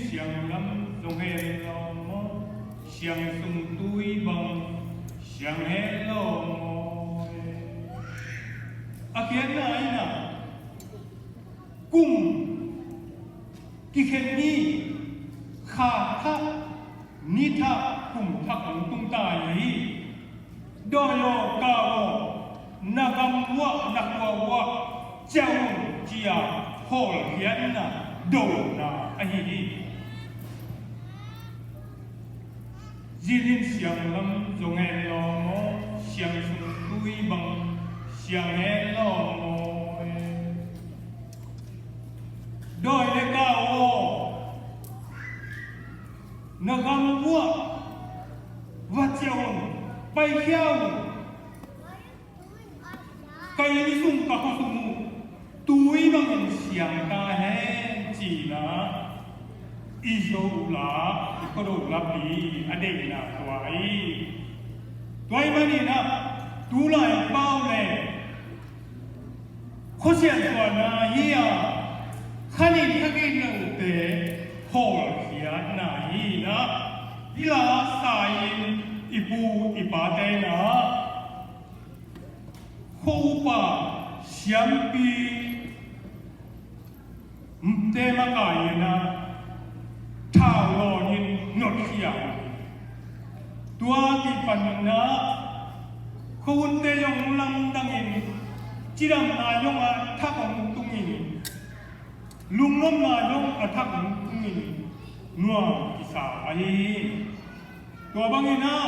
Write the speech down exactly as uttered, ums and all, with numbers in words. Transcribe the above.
Siang lam zong hen lo maw, siang sung tui bang siang hen lo maw. A khiatna in ah kum kikhen ni, kha thak, ni thak, kum thak hong tung ta hi. Dawi aw, kau aw, na gam uah, na khua uah ciah un, ci-a hawlkhiatna dona ahi hi. Zinin siang lam zong en lawm aw, siang sung tui bang siang en lawm aw. Dawi le kau aw, na gam uah va ciah un, paikhia un. Ka inn sung, ka khua sung uh tui bangin siang ta hen, ci-in ah i Zo uh la, i Khuado uh lapi a deihna tua hi. Tua ahih manin ah tulai pau le khuasian suahna hi a, khanin khakin na utte hawlkhiatna hi in ah, i la sa-in i pu i pate in ah khua upa siampi te makai in ah thau lawnin notkhia uh hi. Tua kipanin ah khuahunte zong lamdangin, cidamna zong a thak hong tungin, lungnopna zong a thak hong tungin nuam kisa ahi hi. Tua bangin ah